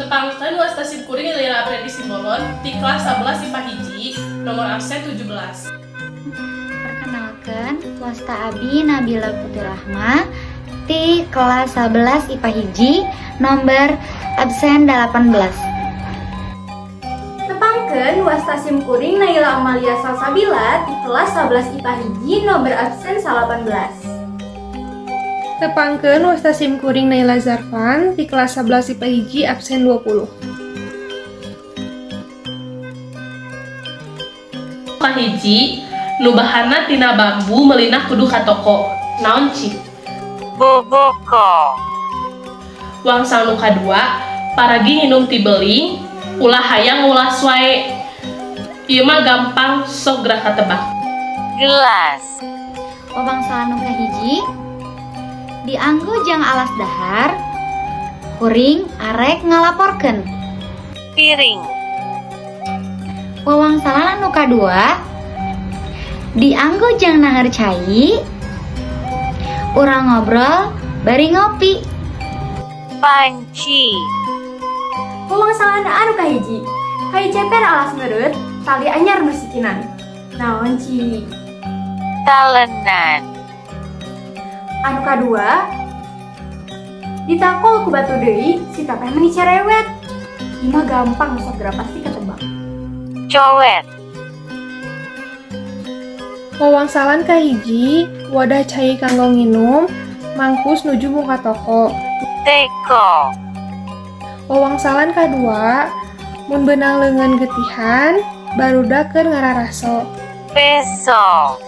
Tepangkeun, wasta sim kuring Lila Apredi Simbolon ti kelas 11 IPA 1, nomor absen 17. Perkenalkan, wasta Abi Nabila Putri Rahma ti kelas 11 IPA 1, nomor absen 18. Tepangkeun, wasta sim kuring Naila Amalia Salsabila ti kelas 11 IPA 1, nomor absen 18. Tepangkeun, wasta sim kuring Naila Zarfan ti kelas 11 IPA 1, absen 20. Kahiji, nu bahanna tina bambu, meulina kudu ka toko. Naon cik? Boboko. Wangsalan nu kadua, paragi nginum ti beling, ulah hayang ngulas wae. Ieu mah gampang, sok geura katebak. Gelas. Wawangsalan nu kahiji, dianggo jang alas dahar, kuring arek ngalaporkeun. Piring. Wawangsalan anu kadua, dianggo jang nangeur cai, urang ngobrol bari ngopi. Panci. Wawangsalan anu kahiji, kai ceper alas ngeureut, tali anyar nu sikinan. Naon ci? Talenan. Anu kadua, ditakol ku batu deui, si teteh meni cerewet. Ieu mah gampang, sok geura pasti ketebak. Cowet. Wawangsalan kahiji, wadah cai kanggo nginum, mangkus nuju muka toko. Teko. Wawangsalan kadua, mun beunang leungeun getihan, barudak keur ngararaso. Peso.